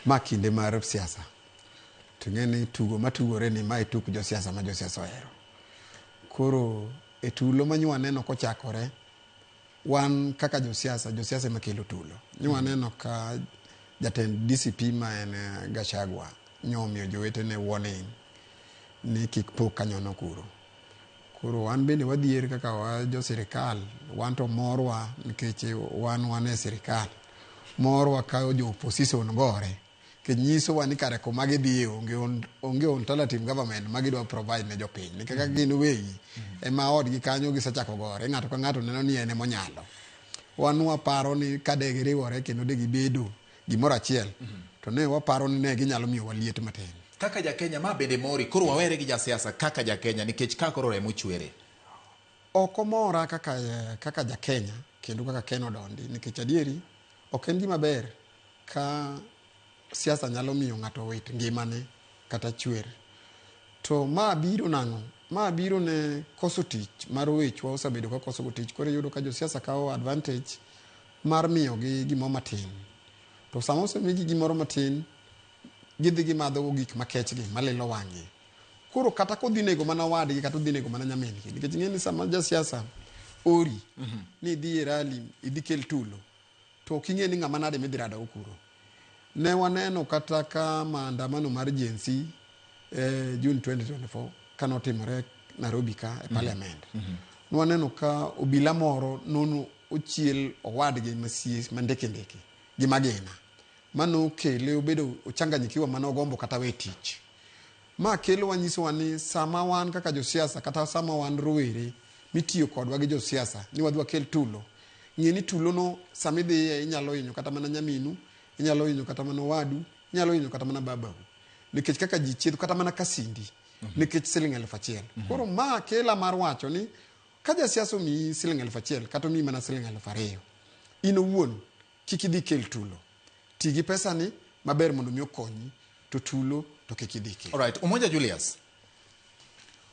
Ma kinde mar siasa. To ing'e ni tugo matugore ni mae tuk josiasa ma josiasa ohero. Koro e tulo ma nyo waneno kochakore, wan kaka josiasa, josiasa ema kelo tulo. Nyo waneno ka jatend DCP ma en Gachagua nyo omiyo jowetene warning ni kik po kanyono kuro. Koro wan bende wadhier kaka wa jo sirikal, wan to morwa nikech wan wan e sirikal. Morwa ka jo opposition gore, nikech nyisowa ni kare kuma gidhiye onge, onge alternative government ma gidwa provide ne jopiny. Nikech kaka gin wegi ema odgi kanyo gisechako gore, ng'ato ka ng'ato neno ni en emonyalo. Wan waparo ni ka de giriwore kendo de gibedo gimoro achiel, to ne waparo ni ne ginyalo miyowa liet matin. Kaka ja Kenya ma bende mori, koro wawere gi jasiasa kaka ja Kenya nikech ka koro remo chwere. Ok omora kaka ja Kenya kendo kaka Ken Odondi nikech adieri ok en gima ber ka siasa nyalo miyo ng'ato wit ngimane kata chwer. To ma biro nang'o? Ma biro ne koso tich mar wechwa osebedo ka koso go tich. Koro iyudo ka josiasa kawo advantage mar miyogi gimoro matin. To sama osemigi gimoro matin, gidhi gimadho go gik makechgi malilo wang'gi. Koro kata kodhi nego mana wadgi kata odhi nego mana nyamin-gi. Nikech ing'e ni sama jasiasa ori ni idhi e rally idhi kel tulo, to ok ing'e ni ng'ama nade midhi rado go kuro. Ne waneno kata ka maandamano mar Gen Z June 2024 kanotimore Nairobi ka e parliament. Ne waneno ka obila moro nono ochiel owadgi masie mandeke ndeke gi magina. Mano okele obedo ochanganyikiwa mane ogombo kata we tich. Ma kelo wanyisowa ni sama wan kaka josiasa kata sama wan rowere mitiyo kodwa gi josiasa ni wadhi wakel tulo. Ng'e ni tulo no sama idhiye inyalo hinyo kata mana nyaminu, inyalo hinyo kata mana owadu, inyalo hinyo kata mana babau. Nikech kaka ji chiedho kata mana kasindi nikech siling 1000. Koro ma kela mar wacho ni ka jasiasa omiyi siling 1000 kata omiyi mana siling 2000, in owuon kik idhi kel tulo. Ti gi pesa ni maber mondo mi okonyi, to tulo to kik idhi kel. Alright, Umoja Julius.